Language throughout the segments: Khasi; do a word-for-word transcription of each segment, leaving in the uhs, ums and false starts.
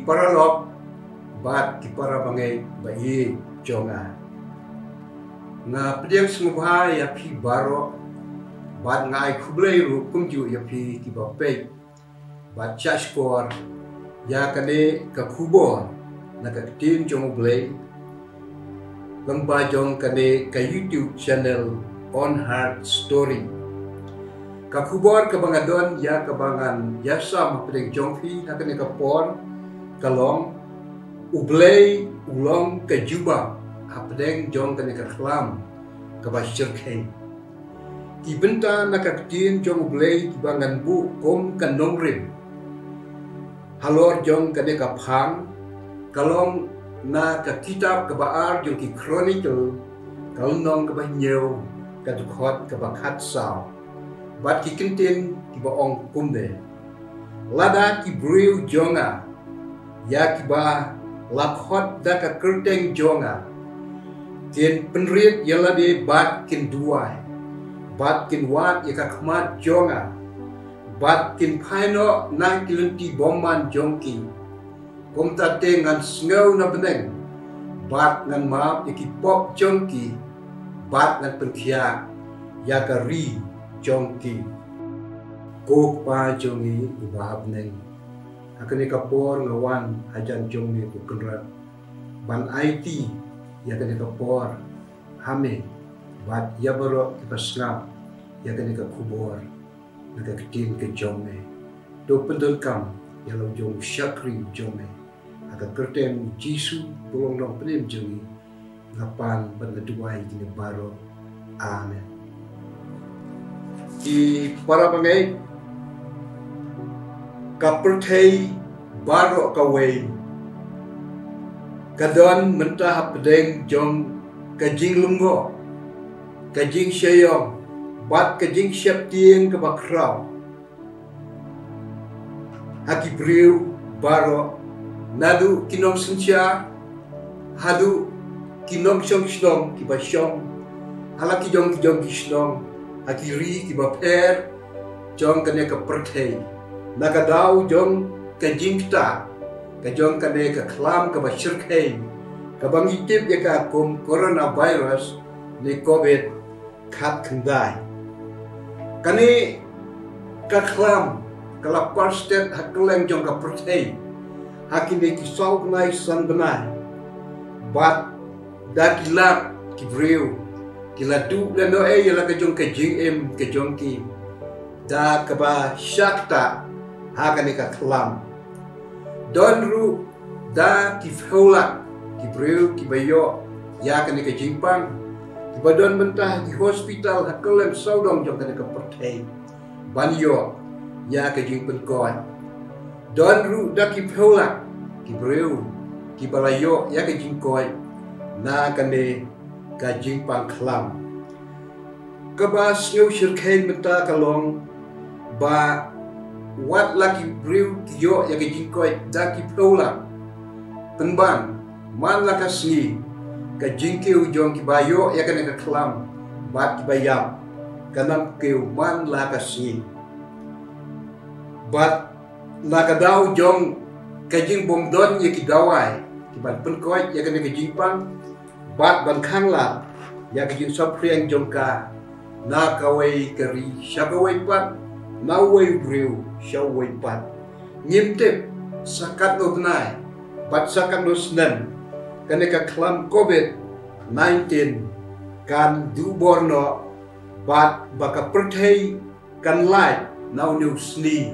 Paralok bad ki para bangeit ba ïeit jong nga, nga pdiang sngewbha ïa phi baroh bad nga ai khublei ruh kumjuh ïa phi kiba peit bad shah shkor ïa kane ka khubor na ka ktien jong U Blei lyngba jong kane ka YouTube channel On Heart Story. Ka khubor kaba nga don ïa kaba ngan ïasam hapdeng jong phi ha kane ka por ka long: U Blei u long ka jubab hapdeng jong kane ka khlam kaba shyrkhei. Ki bynta na ka ktien jong U Blei kiba ngan buh kum ka nongrim halor jong kane ka phang ka long na ka kitab kaba ar jong ki Chronicle, ka lynnong kaba hynñiew, ka dkhot kaba khatsaw bad ki kyntien kiba ong kumne: Lada ki briew jong nga ïa kiba la khot da ka kyrteng jong nga kin pynrit ïa lade bad kin duwai bad kin wad ïa ka khmat jong nga bad kin phai noh na ki lynti bymman jong ki, kumta te ngan sngew na bneng bad ngan map ïa ki pop jong ki bad ngan pynkhiah ïa ka ri jong ki. Ko Kpa jong ngi uba ha bneng, ha kane ka por nga wan hajan jong me, ko Kynrad, ban aiti ïa kane ka por ha me bad ïa baroh kiba sngap ïa kane ka khubor na ka ktien ka jong me. To pyndonkam ïa la u jong u shakri jong me. Ha ka kyrteng Jisu, u Nongpynim jong ngi, nga pan bad nga duwai ïa kine baroh. Amen. Ki para bangeit, ka pyrthei baroh kawei ka don mynta hapdeng jong ka jinglyngngoh, ka jingshah ïong bad ka jingsheptieng kaba khraw ha ki briew baroh, naduh ki nongsynshar haduh ki nongshong shnong kiba shong ha la ki jong ki jong ki shnong ha ki ri kiba pher jong kane ka pyrthei, na ka daw jong ka jingktah ka jong kane ka khlam kaba shyrkhei, kaba ngi tip ïa ka kum coronavirus ne covid khatkhyndai. Kane ka khlam ka la parstet ha kylleng jong ka pyrthei ha kine ki saw bnai san bnai, bad da ki lak ki briew ki la duh lehnohei ïa la ka jong ka jingim ka jong ki da kaba shah ktah ha kane ka khlam. Don ruh da ki phew lak ki briew kiba ïoh ïa kane ka jingpang, kiba don mynta ha ki hospital ha kylleng sawdong jong kane ka pyrthei ban ïoh ïa ka jingpynkoit. Don ruh da ki phew lak ki briew kiba la ïoh ïa ka jingkoit na kane ka jingpang khlam. Kaba sngew shyrkhei mynta ka long ba wat la ki briew ki ïoh ïa ka jingkoit da ki phew lak, pynban man la ka sngi ka jingkiew jong kiba ïoh ïa kane ka khlam bad kiba ïap kan ym kiew man la ka sngi. Bad na ka daw jong ka jingbymdon ïa ki dawai kiban pynkoit ïa kane ka jingpang bad ban khanglad ïa ka jingsaphriang jong ka na kawei ka ri sha kawei pat, na uwei u briew sha uwei pat. Ngim tip sa katno bnai bad sa katno snem kane ka khlam covid nineteen kan duh bor noh bad ba ka pyrthei kan lait na une u sni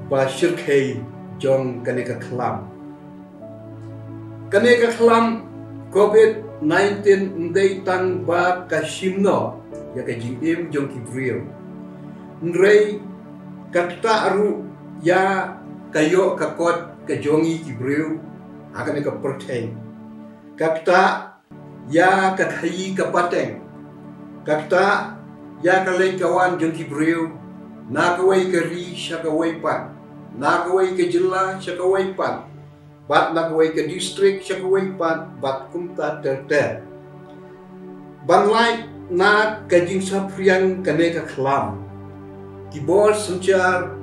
ba shyrkhei jong kane ka khlam. Kane ka khlam covid nineteen ym dei tang ba ka shim noh ïa ka jingim jong ki briew, hynrei ka ktah ruh ïa ka ïoh ka kot ka jong ngi ki briew ha kane ka pyrthei. Ka ktah ïa ka khaïi ka pateng. Ka ktah ïa ka leit ka wan jong ki briew na kawei ka ri sha kawei pat, na kawei ka jylla sha kawei pat, bad na kawei ka distrik sha kawei pat, bad kumta ter ter. Ban lait na ka jingsaphriang kane ka khlam, ki bor synshar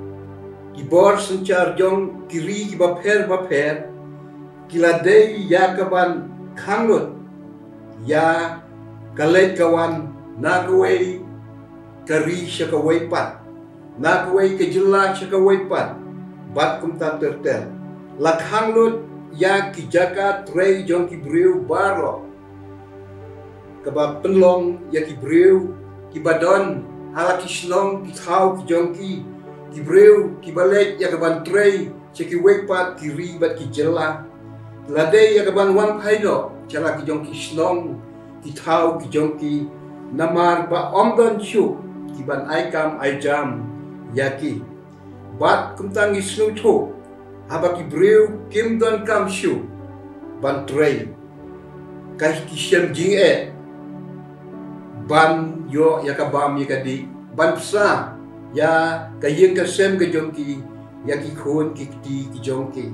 Ki bor synshar jong ki ri kiba pher bapher ki la dei ïa ka ban khang lut ïa ka leit ka wan na kawei ka ri sha kawei pat, na kawei ka jylla sha kawei pat, bad kumta ter ter. La khang lut ïa ki jaka trei jong ki briew baroh, kaba pynlong ïa ki briew kiba don ha la ki shnong ki thaw ki jong ki, ki briew kiba leit ïa ka ban trei sha kiwei pat ki ri bad ki jylla. La dei ïa ka ban wan phai noh sha la ki jong ki shnong ki thaw ki jong ki, namar ba ym don shuh ki ban ai kam ai jam ïa ki. Bad kumta ngi sngewthuh, haba ki briew kim don kam shuh ban trei, ka ki shem jingeh ban ïoh ïa ka bam ïa ka dih, ban pynsa ïa ka ïing ka sem ka jong ki, ïa ki khun ki kti ki jong ki.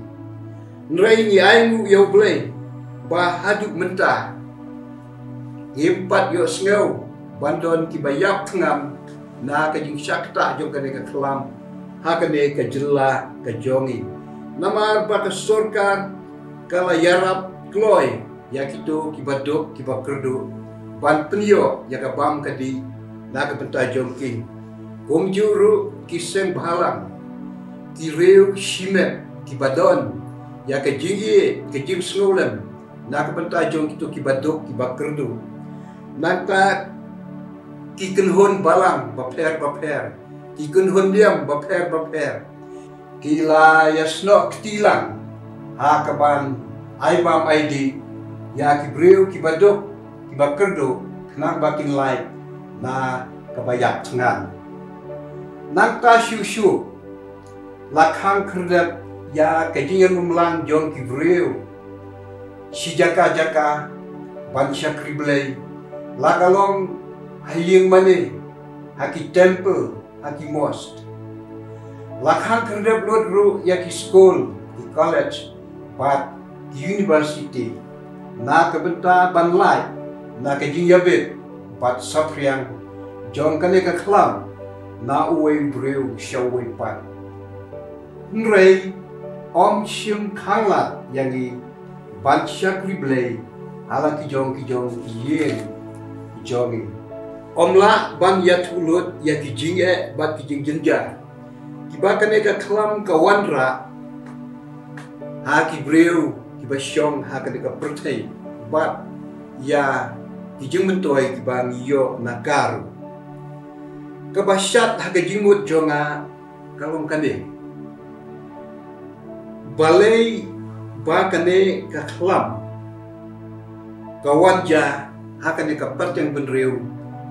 Hynrei ngi ainguh ïa U Blei ba haduh mynta ngim pat ïohsngew ban don kiba ïap thngan na ka jingshah ktah jong kane ka khlam ha kane ka jylla ka jong ngi. Namar ba ka sorkar ka la ïarap kloi ïa kito kiba duk kiba kyrduh ban pynïoh ïa ka bam ka dih na ka bynta jong ki. Kumjuh ruh ki seng bhalang, ki riew shimet kiba don ïa ka jingïeit ka jingsngewlem na ka bynta jong kito kiba duk kiba kyrduh. Nangta ki kynhun balang bapher bapher, ki kynhun niam bapher bapher, ki la ïasnoh kti lang ha ka ban ai bam ai dih ïa ki briew kiba duk kiba kyrduh, khnang ba kin lait na kaba ïap thngan. Nangta shuh shuh la khang khyrdep ïa ka jingïalumlang jong ki briew shi jaka jaka ban shakri Blei, la ka long ha ïing mane, ha ki temple, ha ki mosque. La khang khyrdep lut ruh ïa ki skul, ki college bad ki university, na ka bynta ban lait na ka jingïabit bad saphriang jong kane ka khlam na uwei u briew sha uwei pat. Hynrei ym shym khang lad ïa ngi ban shakri Blei ha la ki jong ki jong ki ïing ki jong ngi. Ym lah ban ïathuh lut ïa ki jingeh bad ki jingjynjar kiba kane ka khlam ka wanrah ha ki briew kiba shong ha kane ka pyrthei bad ïa ki jingmyntoi kiba ngi ïoh na ka ruh. Kaba shad ha ka jingmut jong nga ka long kane: balei ba kane ka khlam ka wan jia ha kane ka pateng bynriew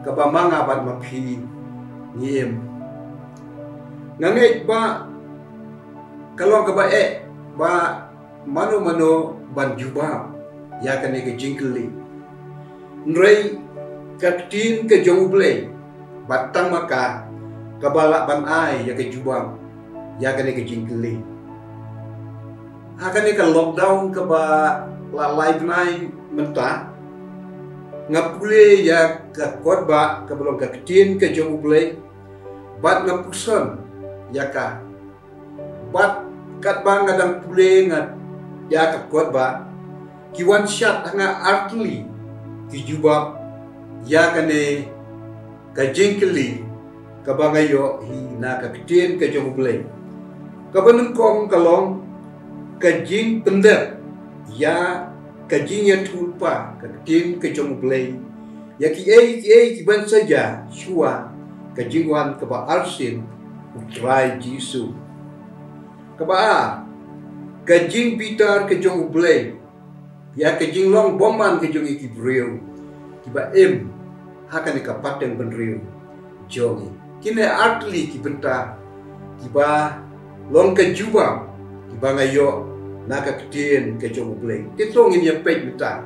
kaba ma nga bad ma phi ngi im? Nga ngeit ba ka long kaba eh ba mano mano ban jubab ïa kane ka jingkylli. Hynrei ka ktien ka jong U Blei ba tang ma ka kaba lah ban ai ïa ka jubab ïa kane ka jingkylli. Ha kane ka lockdown kaba la lai bnai mynta, nga pule ïa ka kotbah kaba long ka ktien ka jong U Blei bad nga puson ïa ka. Bad katba nga dang pule nga ïa ka kotbah, ki wan shad ha nga artylli ki jubab ïa kane ka jingkylli kaba nga ïoh hi na ka ktien ka jong U Blei. Kaba nyngkong ka long ka jingpyndep ïa ka jingïathuhlypa ka ktien ka jong U Blei ïa kiei kiei kiban sa jia shuwa ka jingwan kaba arsien U Trai Jisu. Kaba ar, ka jingbitar ka jong U Blei ïa ka jinglong bymman ka jong ngi ki briew kiba im ha kane ka pateng bynriew jong ngi. Kine artylli ki bynta kiba long ka jubab kiba nga ïoh na ka ktien ka jong U Blei. Te to ngin ïa peit mynta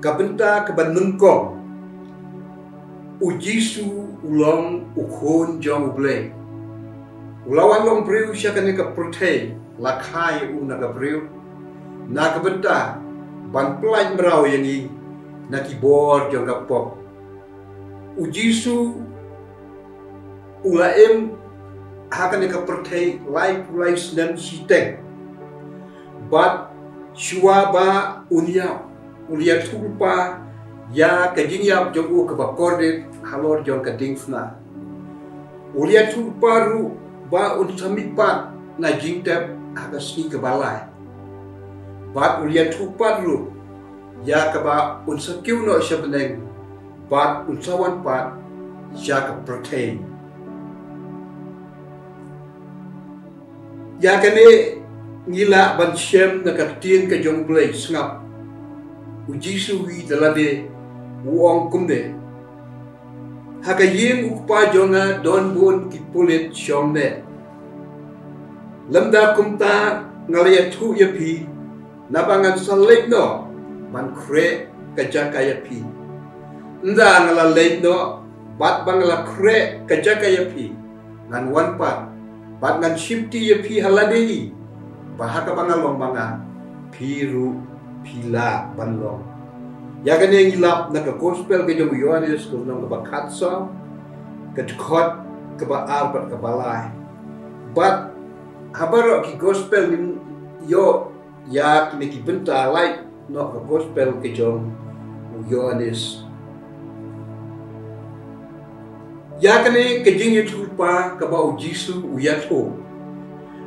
ka bynta kaba nyngkong. U Jisu u long u Khun jong U Blei. U la wan long briew sha kane ka pyrthei, la kha ïa u na ka briew na ka bynta ban pyllait mraw ïa ngi na ki bor jong ka pop. U Jisu u la im ha kane ka pyrthei lai phew lai snem shiteng. Bad shuwa ba un ïap, u la ïathuh lypa ïa ka jingïap jong u kaba kordit halor jong ka diengphna. U la ïathuh lypa ruh ba un sa mihpat na jingtep ha ka sngi kaba lai. Bad u la ïathuh pat ruh ïa kaba un sa kiew noh sha bneng bad un sa wan pat sha ka pyrthei. Ïa kane ngi lah ban shem na ka ktien ka jong U Blei. Sngap, U Jisu hi da lade u ong kumne: Ha ka ïing U Kpa jong nga don bun ki pulit shong neh. Lymda kumta nga la ïathuh ïa phi, naba ngan sa leit noh ban khreh ka jaka ïa phi. Ynda nga la leit noh bad ba nga la khreh ka jaka ïa phi, ngan wan pat bad ngan shimti ïa phi ha lade hi, ba ha kaba nga long ma nga, phi ruh phi lah ban long. Ïa kane ngi lap na ka Gospel ka jong u Ïoannis, ka lynnong kaba khatsaw, ka dkhot kaba ar bad kaba lai. Bad ha baroh ki Gospel ngin ïoh ïa kine ki bynta, lait noh ka Gospel ka jong u Ïoannis. Ïa kane ka jingïathuh lypa kaba U Jisu u ïathuh,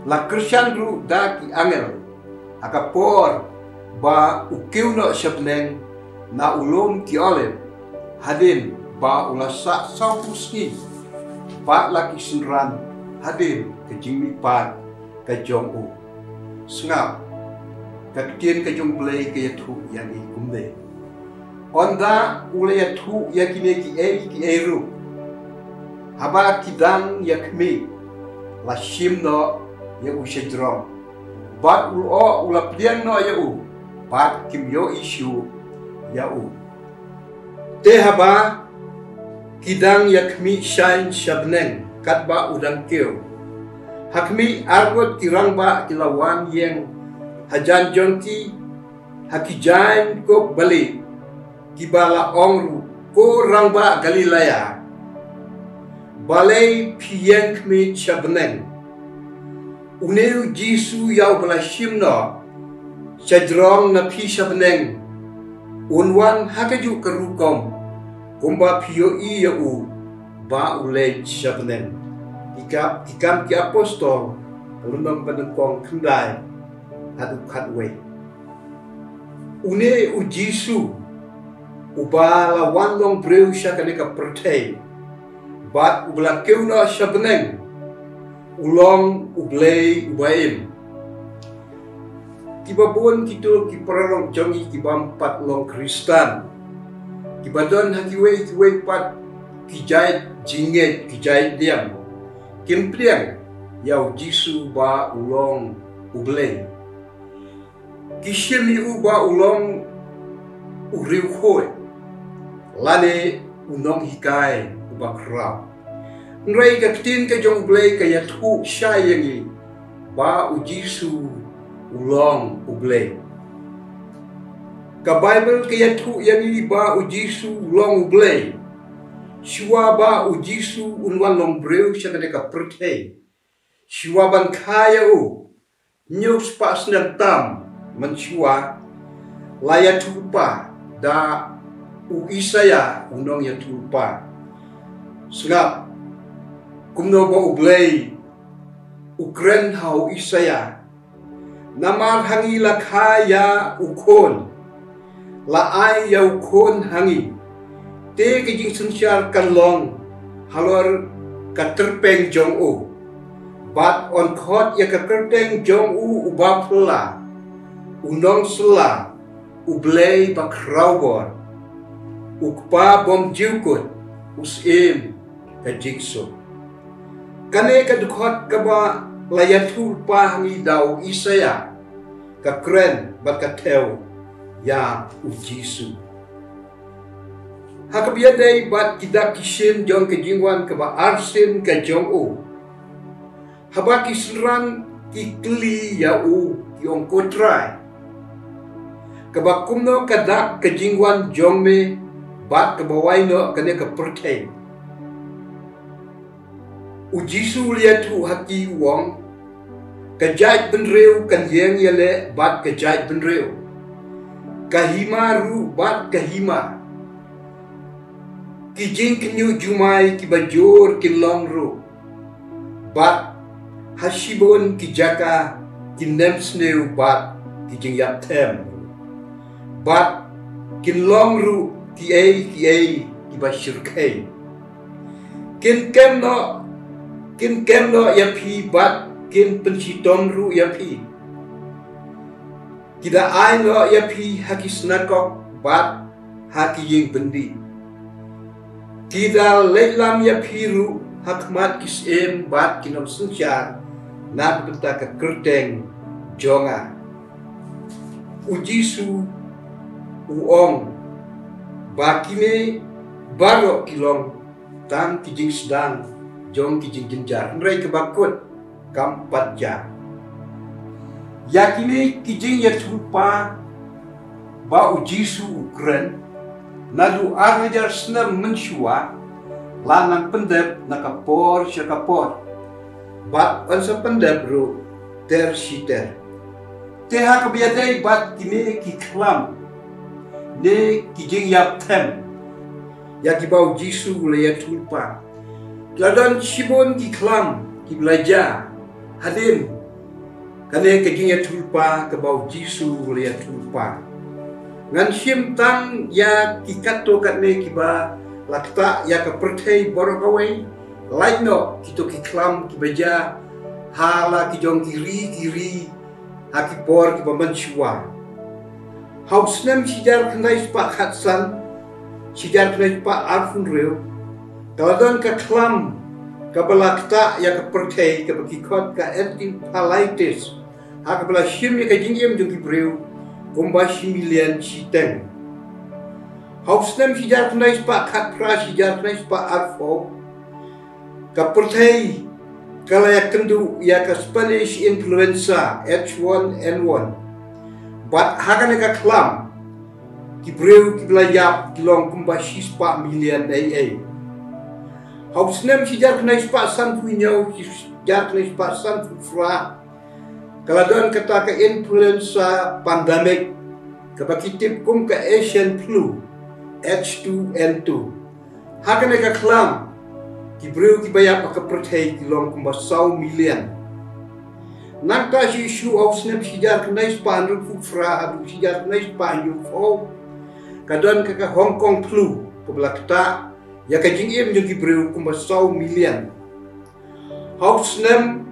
la kyrshan ruh da ki angel ha ka por ba u kiew noh sha bneng na u lum ki Olib, hadien ba u la sah sawphew sngi bad la ki synran hadien ka jingmihpat ka jong u. Sngap, ka ktien ka jong U Blei ka ïathuh ïa ngi kumne: Ynda u la ïathuh ïa kine kiei kiei ruh, haba ki dang ïakhmih, la shim noh ïa u shajrong. Bad u lyoh u la pdiang noh ïa u, bad kim ïohi shuh ïa u. Te haba ki dang ïakhmih shane sha bneng katba u dang kiew, ha khmih, arngut ki rangbah ki la wan ïeng hajan jong ki ha ki jaiñkup balieh, kiba la ong ruh: Ko rangbah Galilaia, balei phi ïeng khmih sha bneng? Une U Jisu ïa uba la shim noh shajrong na phi sha bneng, un wan ha kajuh ka rukom kumba phi ïohi ïa u ba u leit sha bneng. Ki Ka-, Ki Kam ki Apostol, ka lynnong banyngkong, khyndai haduh khatwei. Une U Jisu, uba la wan long briew sha kane ka pyrthei bad uba la kiew noh sha bneng, u long U Blei uba im. Kiba bun kito ki paralok jong ngi ki bym pat long Khristan, kiba don ha kiwei kiwei pat ki jait jingngeit, ki jait niam, kim pdiang ïa U Jisu ba u long U Blei. Ki shim ïa u ba u long u riewkhuid lane u nonghikai uba khraw. Hynrei ka ktien ka jong U Blei ka ïathuh shai ïa ngi ba U Jisu u long U Blei. Ka Baibl ka ïathuh ïa ngi ba U Jisu u long U Blei shuwa ba U Jisu un wan long briew sha kane ka pyrthei. Shuwa ban kha ïa u, hynñiew spah snem tam mynshuwa, la ïathuh lypa da u Isaïah u nongïathuhlypa. Sngap kumno ba U Blei u kren ha u Isaïah: Namar ha ngi la kha ïa u khun, la ai ïa u khun ha ngi. Te ka jingsynshar kan long halor ka tyrpeng jong u. Bad yn khot ïa ka kyrteng jong u U Baphylla, U Nongsylla, U Blei Bakhrawbor, U Kpa Bymjukut, U Syiem ka Jingsuk. Kane ka dkhot kaba la ïathuh lypa ha ngi da u Isaïah ka kren bad ka thew ïa U Jisu. Ha kaba ïadei bad ki dak ki shin jong ka jingwan kaba arsien ka jong u, haba ki synran ki kylli ïa u, ki ong: Ko Trai, kaba kumno ka dak ka jingwan jong me bad kaba wai noh kane ka pyrthei? U Jisu u la ïathuh ha ki, u ong, ka jaitbynriew kan ïeng ïaleh bad ka jaitbynriew, ka hima ruh bad ka hima. Ki jingkhynñiuh jumai kiba jur kin long ruh, bad ha shibun ki jaka ki nemsniew bad ki jingïapthem, bad kin long ruh kiei kiei kiba shyrkhei. Kin kem noh, kin kem noh ïa phi bad kin pynshitom ruh ïa phi. Ki da ai noh ïa phi ha ki synagog bad ha ki ïing byndi. Ki da leit lam ïa phi ruh ha khmat ki syiem bad ki nongsynshar na ka bynta ka kyrteng jong nga. U Jisu u ong ba kine baroh ki long tang ki jingsdang jong ki jingjynjar, hynrei kaba kut kam pat jia. Ïa kine ki jingïathuhlypa ba u Jisu u kren naduh ar hajar snem mynshuwa la nang pyndep na ka por sha ka por, bad yn sa pyndep ruh ter shi ter. Te ha kaba ïadei bad kine ki khlam ne ki jingïapthem ïa kiba u Jisu u la ïathuhlypa, la don shibun ki khlam kiba la jia hadien kane ka jingïathuhlypa kaba u Jisu u la ïathuhlypa. Ngan shim tang ïa ki katto katne kiba la ktah ïa ka pyrthei baroh kawei, lait noh kito ki khlam kiba jia ha la ki jong ki ri ki ri ha ki por kiba mynshuwa. Ha u snem shi hajar khyndai spah khatsan, shi hajar khyndai spah arphew hynriew, ka la don ka khlam kaba la ktah ïa ka pyrthei kaba ki khot ka encephalitis, ha kaba la shim ïa ka jingim jong ki briew kumba shi million shiteng. Ha u snem shi hajar khyndai spah khatphra, shi hajar khyndai spah arphew, ka pyrthei ka la ïakynduh ïa ka Spanish influenza H one N one. Bad ha kane ka khlam, ki briew kiba la ïap ki long kumba shi spah million ei ei. Ha u snem shi hajar khyndai spah sanphew hynñiew, shi hajar khyndai spah sanphew phra, ka la don kata ka influenza pandemic, kaba ki tip kum ka Asian flu, H two N two. Ha kane ka khlam, ki briew kiba ïap ha ka pyrthei ki long kumba saw million. Nangta shisha ha u snem shi hajar khyndai spah hynriewphew phra haduh shi hajar khyndai spah hynñiewphew, ka don ka, ka Hong Kong flu, kaba la ktah ïa ka jingim jong ki briew kumba saw million. Ha u snem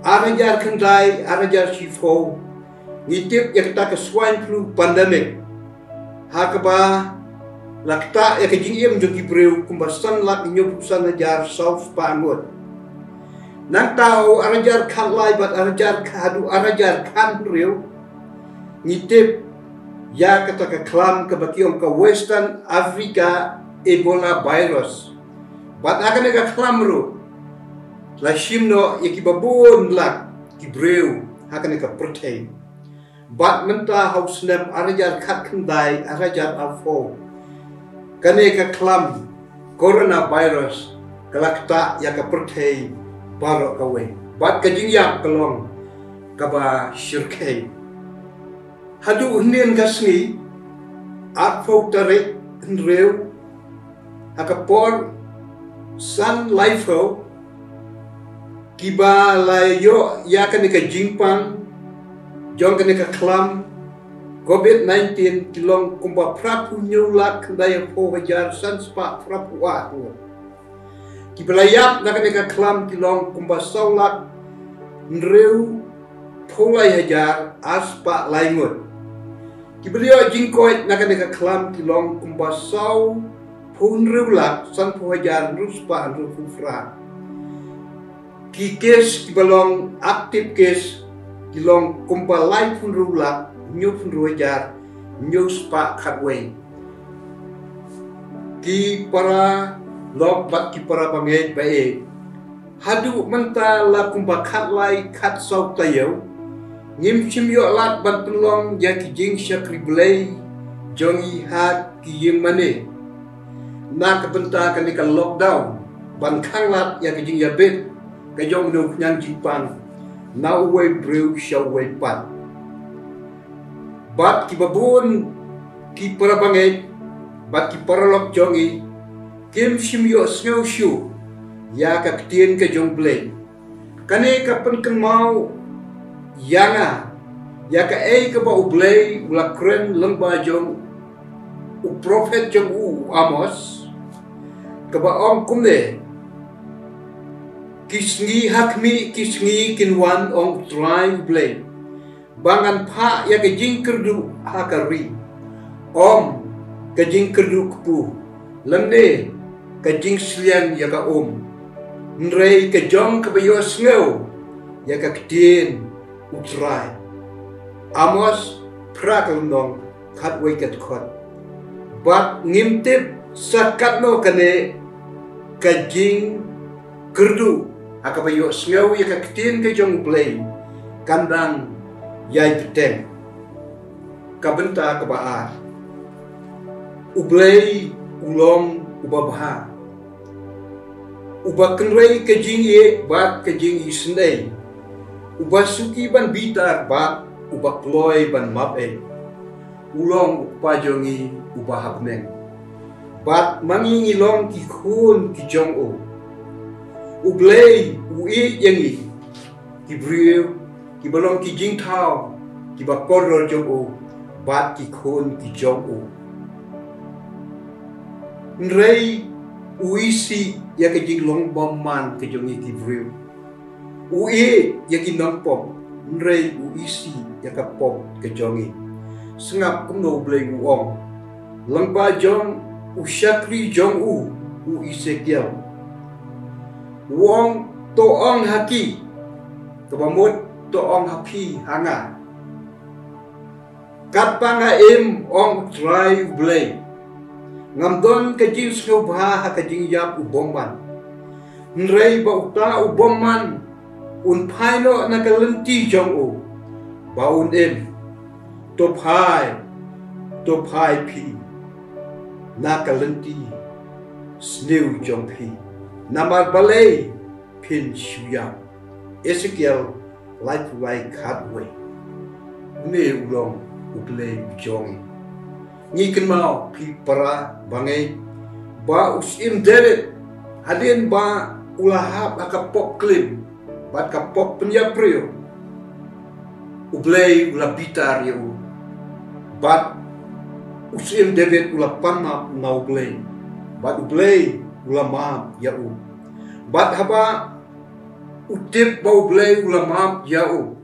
ar hajar khyndai, ar hajar shiphew, ngi tip ïa kata ka swine flu pandemic, ha kaba la ktah ïa ka jingim jong ki briew kumba san lak hynñiewphew san hajar saw spah ngut. Nangta ha u ar hajar khatlai bad ar hajar kha-, haduh ar hajar khathynriew, ngi tip ïa kata ka khlam kaba ki ong ka Western Africa Ebola virus. Bad ha kane ka khlam ruh, la shim noh ïa kiba bun lak ki briew ha kane ka pyrthei. Bad mynta ha u snem ar hajar khatkhyndai, ar hajar arphew, kane ka khlam coronavirus ka la ktah ïa ka pyrthei baroh kawei. Bad ka jingïap ka long kaba shyrkhei. Haduh hynnin ka sngi, arphew tarik hynriew, ha ka por san laiphew, kiba la ïoh ïa kane ka jingpang jong kane ka khlam covid nineteen ki long kumba phraphew hynñiew lak khyndaiphew hajar san spah phraphew ar ngut. Kiba la ïap na kane ka khlam ki long kumba saw lak hynriewphew lai hajar ar spah lai ngut. Kiba la ïoh jingkoit na kane ka khlam ki long kumba sawphew hynriew lak sanphew hajar hynriew spah hynriewphew phra. Ki case kiba long active case ki long kumba laiphew hynriew lak hynñiewphew hynriew hajar hynñiew spah khatwei. Ki para lok bad ki para bangeit ba ïeit, haduh mynta la kumba khatlai khatsaw taïew ngim shym ïoh lad ban pynlong ïa ki jingshakri Blei jong ngi ha ki ïing mane na ka bynta kane ka lockdown. ban khanglad ïa ka jingïabit ka jong u nongpynïaid jingpang na uwei u briew sha uwei pat. Bad kiba bun ki para bangeit bad ki paralok jong ngi kim shym ïohsngew shuh ïa ka ktien ka jong U Blei. Kane ka pynkynmaw ïa nga ïa kaei kaba U Blei u la kren lyngba jong u prophet jong u, u Amos, kaba ong kumne: Ki sngi ha khmih, ki sngi kin wan, ong U Trai U Blei, ba ngan phah ïa ka jingkyrduh ha ka ri, ym ka jingkyrduh kpu, lymne ka jingsliang ïa ka um, hynrei ka jong kaba ïohsngew ïa ka ktien U Trai. Amos phra ka lynnong, khatwei ka dkhot. Bad ngim tip sa katno kane ka jingkyrduh ha kaba ïohsngew ïa ka ktien ka jong U Blei kan dang ïai bteng. Ka bynta kaba ar. U Blei u long uba bha, uba kynrei ka jingïeit bad ka jingisynei, uba suki ban bitar bad uba kloi ban map ei. U long U Kpa jong ngi uba ha bneng, bad ma ngi ngi long ki khun ki jong u. U Blei u ïeit ïa ngi, ki briew kiba long ki jingthaw, kiba kordor jong u, bad ki khun ki jong u. Hynrei u isih ïa ka jinglong bymman ka jong ngi ki briew. U ïeit ïa ki nongpop, hynrei u isih ïa ka pop ka jong ngi. Sngap kumno U Blei u ong lyngba jong u shakri jong u, u Esekiel. U ong: To ong ha ki, kaba mut to ong ha phi, ha nga. Katba nga im, ong U Trai U Blei, ngam don ka jingsngewbha ha ka jingïap u bymman. Hynrei ba uta u bymman un phai noh na ka lynti jong u, ba un im. To phai, to phai phi na ka lynti sniew jong phi. Namar balei phin shu ïap? Esekiel laiphew lai, khatwei. Une u long U Blei u jong ngi. Ngi kynmaw, phi para bangeit, ba u Syiem David, hadien ba u la hap ha ka pop klim bad ka pop pynïap briew, U Blei u la bitar ïa u. Bad u Syiem David u la pan map na U Blei, bad U Blei u la map ïa u. Bad haba u tip ba U Blei u la map ïa u,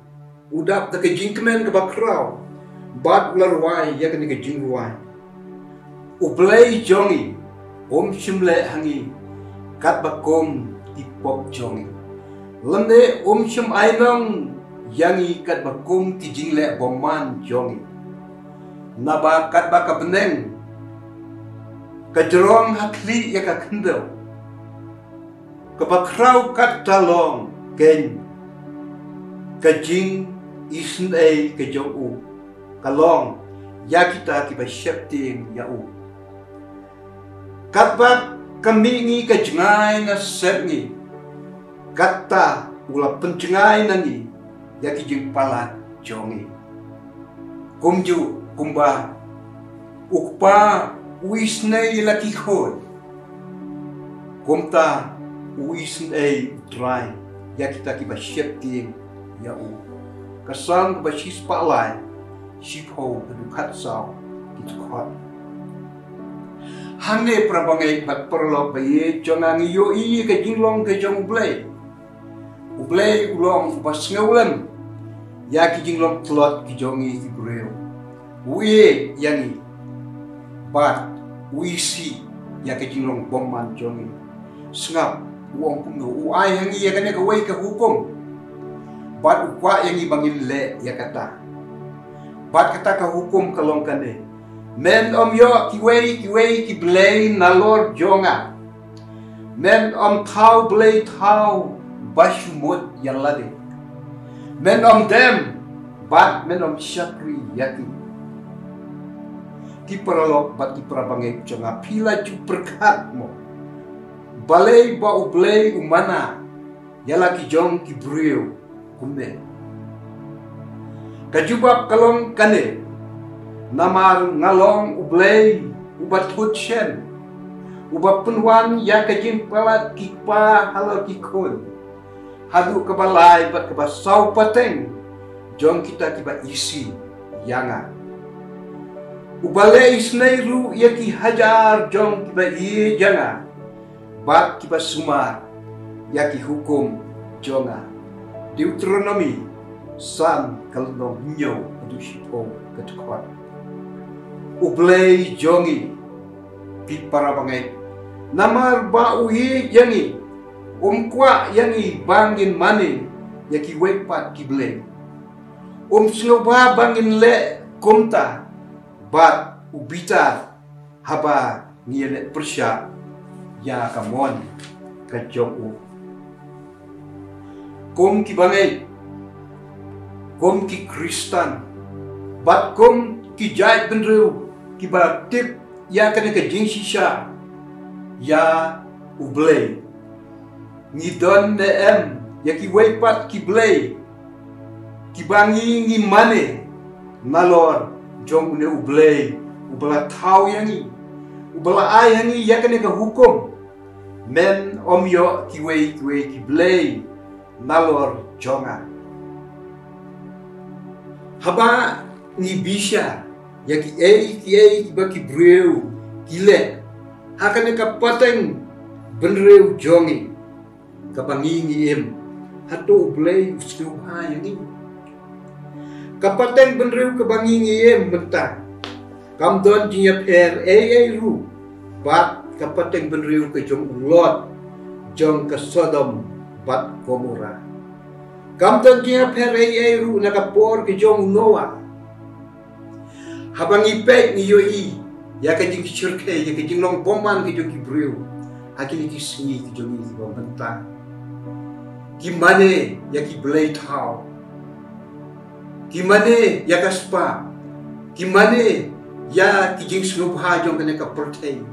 u dap da ka jingkmen kaba khraw, bad u la rwai ïa kane ka jingrwai: U Blei jong ngi um shym leh ha ngi katba kum ki pop jong ngi, lymne um shym ainong ïa ngi katba kum ki jingleh bymman jong ngi. Naba katba ka bneng ka jrong ha khlieh ïa ka khyndew, kaba khraw katta long keiñ ka jingisynei ka jong u, ka long ïa kita kiba sheptieng ïa u. Katba ka mih ngi ka jngai na sep ngi, katta u la pynjngai na ngi ïa ki jingpalat jong ngi. Kumjuh kumba u kpa u isynei ïa la ki khun, kumta u isynei U Trai ïa kita kiba sheptieng ïa u. Ka Salm kaba shispah lai, shiphew haduh khatsaw ki dkhot. Hangne para bangeit bad paralok ba ïeit jong nga, ngi ïohi ïa ka jinglong ka jong U Blei. U Blei u long uba sngewlem ïa ki jinglong tlot ki jong ngi ki briew. U ïeit ïa ngi bad u isih ïa ka jinglong bymman jong ngi. Sngap u ong kumno, u ai ha ngi ïa kane kawei ka hukum, bad u kwah ïa ngi ba ngin leh ïa kata. Bad kata ka hukum ka long kane: Men ym ïoh kiwei kiwei ki blei nalor jong nga. Men ym thaw blei thaw ba shu mut ïa lade. Men ym dem bad men ym shakri ïa ki. Ki paralok bad ki para bangeit jong nga, phi la ju pyrkhat mo Balei ba U Blei u mana ïa la ki jong ki briew kumne? Ka jubab ka long kane: namar nga long U Blei uba thut shen, uba pynwan ïa ka jingpalat ki kpa halor ki khun, haduh kaba lai bad kaba saw pateng jong kita kiba isih ïa nga, uba leh isynei ruh ïa ki hajar jong kiba ïeit ïa nga, bad kiba sumar ïa ki hukum jong nga. Deuteronomi san, ka lynnong hynñiew haduh shiphew ka dkhot. U Blei jong ngi, phi para bangeit, namar ba u ïeit ïa ngi, um kwah ïa ngi ba ngin mane ïa kiwei pat ki blei. Um sngewbha ba ngin leh kumta, bad u bitar haba ngi ïaleh pyrshah ïa ka mon ka jong u. Kum ki bangeit, kum ki Khristan, bad kum ki jaitbynriew kiba tip ïa kane ka jingshisha ïa U Blei, ngi don ne em ïa kiwei pat ki blei kiba ngi, ngi mane nalor jong une U Blei uba la thaw ïa ngi, uba la ai ha ngi ïa kane ka hukum: men ym ïoh kiwei kiwei ki blei nalor jong nga. Haba ngi bishar ïa kiei kiei kiba ki briew ki leh ha kane ka pateng bynriew jong ngi kaba ngi, ngi im, hato U Blei u sngewbha ïa ngi? Ka pateng bynriew kaba ngi, ngi im mynta, kam don jingïapher ei ei ruh bad ka pateng bynriew ka jong u Lot jong ka Sodom bad Gomorrah. Kam don jingïapher ei ei ruh na ka por ka jong u Noah. Haba ngi peit ngi ïohi ïa ka jingshyrkhei, ïa ka jinglong bymman ka jong ki briew ha kine ki sngi ka jong ngi kiba mynta. Ki mane ïa ki blei thaw, ki mane ïa ka spah, ki mane ïa ki jingsngewbha jong kane ka pyrthei.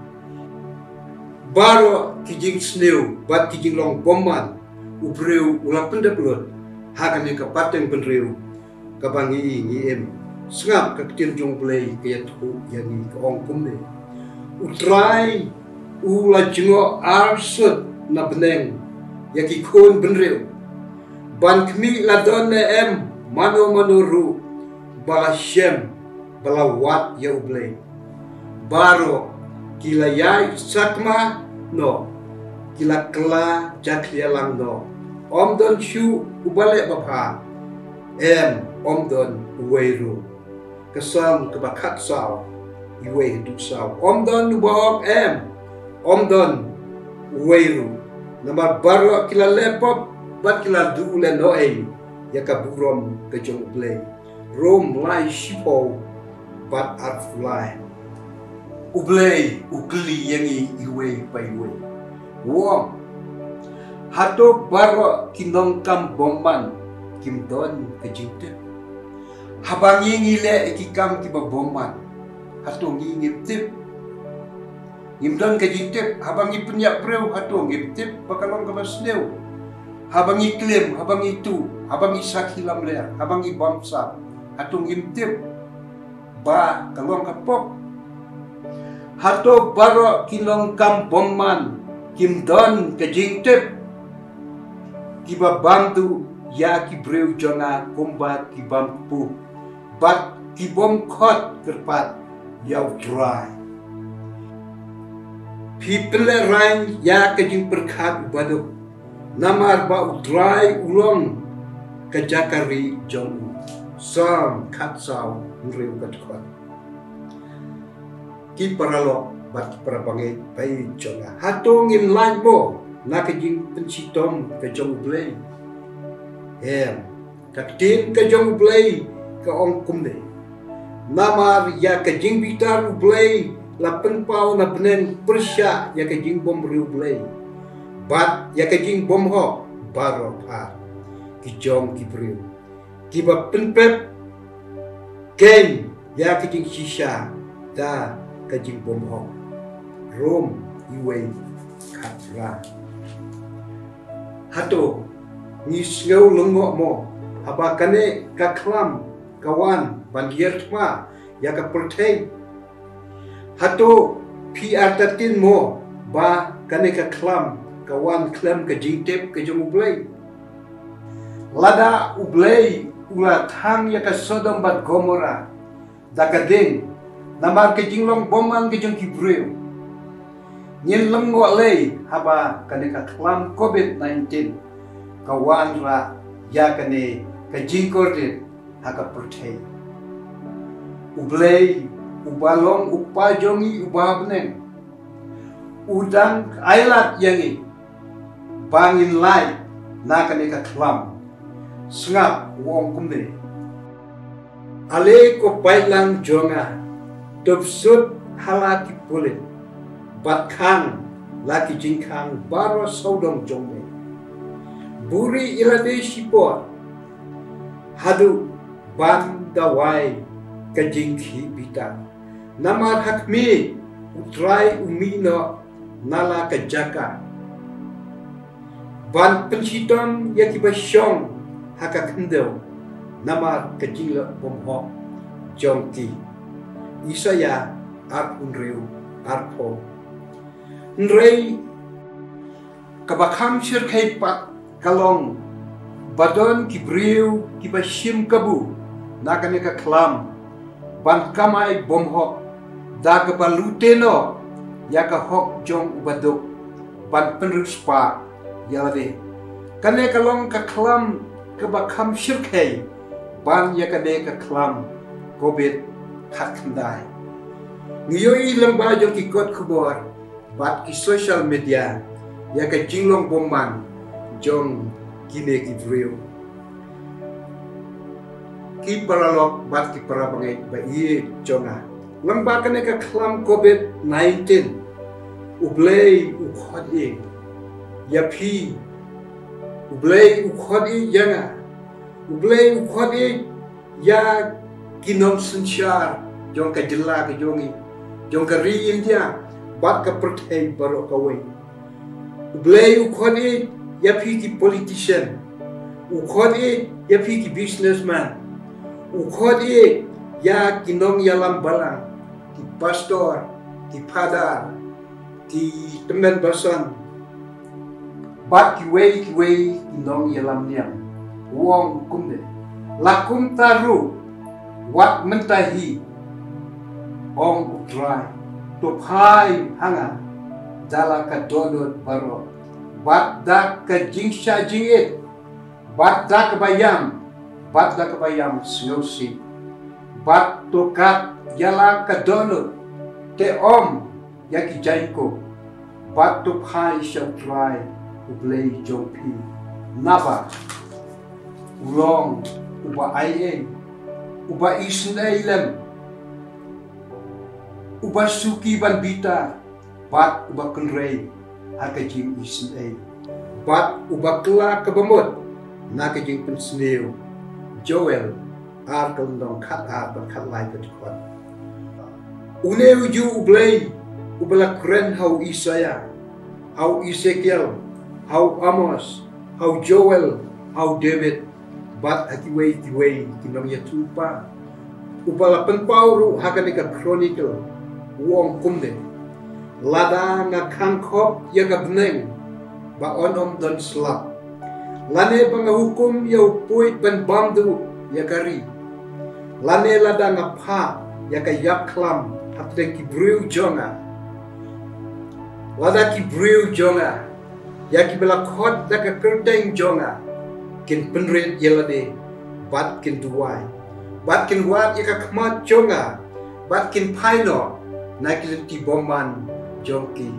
Baroh ki jingsniew bad ki jinglong bymman u briew u la pyndep lut ha kane ka pateng bynriew kaba ngi, ngi im. Sngap ka ktien jong U Blei ka ïathuh ïa ngi, ka ong kumne: U Trai u la jngoh arsut na bneng ïa ki khun bynriew, ban khmih la don ne em mano mano ruh ba la shem ba la wad ïa U Blei. Baroh ki la ïaid sakma noh, ki la kylla jakhlia lang noh. Ym don shuh uba leh babha, em, ym don uwei ruh. Ka Salm kaba khatsaw, iwei haduh saw. Ym don uba ong, em, ym don uwei ruh. Namar baroh ki la leh pop bad ki la duh lehnohei ïa ka burom ka jong U Blei. Rom lai shiphew bad arphew lai. U Blei u kylli ïa ngi iwei pa iwei, u ong: Hato baroh ki nongkam bymman kim don ka jingtip? Haba ngi, ngi leh ïa ki kam kiba bymman, hato ngi, ngim tip? Ngim don ka jingtip. Haba ngi pynïap briew, hato ngim tip ba ka long kaba sniew? Haba ngi klim, haba ngi tuh, haba ngi sakhi lamler, haba ngi bamsap, hato ngim tip ba ka long ka pop? Hato baroh ki nongkam bymman kim don ka jingtip, kiba bam duh ïa ki briew jong nga kumba ki bam kpuh, bad ki bym khot kyrpad ïa U Trai? Phi pynlehrain ïa ka jingpyrkhat u baduk, namar ba U Trai u long ka jaka rieh jong u. Salm khatsaw, hynriew ka dkhot. Ki paralok bad ki para bangeit ba ïeit jong nga, hato ngim lait mo na ka jingpynshitom ka jong U Blei? Em, ka ktien ka jong U Blei ka ong kumne: Namar ïa ka jingbitar U Blei la pynpaw na bneng pyrshah ïa ka jingbymriewblei bad ïa ka jingbymhok baroh ar ki jong ki briew, kiba pynpep keiñ ïa ka jingshisha da ka jingbymhok. Rom iwei Khatphra. Hato ngi sngew lyngngoh mo haba kane ka khlam ka wan ban ïar thma ïa ka pyrthei? Hato phi artatien mo ba kane ka khlam ka wan khlem ka jingtip ka jong U Blei? Lada U Blei u la thang ïa ka Sodom bad Gomorrah da ka ding namar ka jinglong bymman ka jong ki briew, ngin lyngngoh lei haba kane ka khlam covid nineteen ka wanrah ïa kane ka jingkordit ha ka pyrthei. U Blei uba long U Kpa jong ngi uba ha bneng u dang ailad ïa ngi ba ngin lait na kane ka khlam. Sngap, u ong kumne: Ale ko paidlang jong nga, to bsut ha la ki pulit bad khang la ki jingkhang baroh sawdong jong me. Buhrieh ïa lade shipor haduh ban da wai ka jingkhih bitar. Namar ha khmih U Trai u mih noh na la ka jaka ban pynshitom ïa kiba shong ha ka khyndew namar ka jingleh bymhok jong ki. Isaïah arphew hynriew, arphew. Hynrei kaba kham shyrkhei pat ka long ba don ki briew kiba shim kabu na kane ka khlam ban kamai bymhok da kaba lute noh ïa ka hok jong uba duk ban pynriewspah ïa lade. Kane ka long ka khlam kaba kham shyrkhei ban ïa kane ka khlam covid khatkhyndai. Ngi ïohi lyngba jong ki kot khubor bad ki social media ïa ka jinglong bymman jong kine ki briew. Ki paralok bad ki parabangeit ba ïeit jong nga, lyngba kane ka khlam covid nineteen, U Blei u khot ïa phi, U Blei u khot ïa nga, U Blei u khot ïa ki nongsynshar jong ka jylla ka jong ngi, jong ka ri India bad ka pyrthei baroh kawei. U Blei u khot ïa phi ki politician, u khot ïa phi ki businessman, u khot ïa ki nongïalam balang, ki pastor, ki phadar, ki tymmen basan bad kiwei kiwei ki nongïalam niam. U ong kumne: La kumta ruh, wat mynta hi, ong U Trai, to phai ha nga da la ka dohnud baroh bad da ka jingshah jingit bad da kaba ïam bad da kaba ïam sngewsih, bad to kat ïa la ka dohnud, te ym ïa ki jaiñkup, bad to phai sha U Trai U Blei jong phi, naba u long uba aiei, uba isynei lem, uba suki ban bitar, bad uba kynrei ha ka jingisynei, bad uba kylla kaba mut na ka jingpynsniew. Joel ar ka lynnong khatar bad khatlai ka dkhot. Une u ju U Blei uba la kren ha u Isaïah, ha u Esekiel, ha u Amos, ha u Joel, ha u David, bad ha kiwei kiwei ki nongïathuhlypa. Uba la pynpaw ruh ha kane ka Chronicle, u ong kumne: Lada nga khang khop ïa ka bneng ba yn ym don slap, lane ba nga hukum ïa u puid ban bam duh ïa ka ri, lane lada nga phah ïa ka ïap khlam hapdeng ki briew jong nga, lada ki briew jong nga, ïa kiba la khot da ka kyrteng jong nga, kin pynrit ïa lade bad kin duwai, bad kin wad ïa ka khmat jong nga, bad kin phai noh na ki lynti bymman jong ki,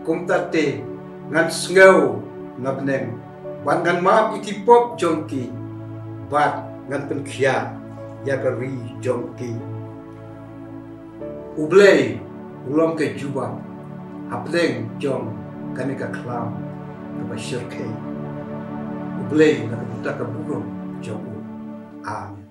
kumta te ngan sngew na bneng, bad ngan map ïa ki pop jong ki, bad ngan pynkhiah ïa ka ri jong ki. U Blei u long ka jubab hapdeng jong kane ka khlam kaba shyrkhei. U Blei na ka bynta ka burom jong u. Amen.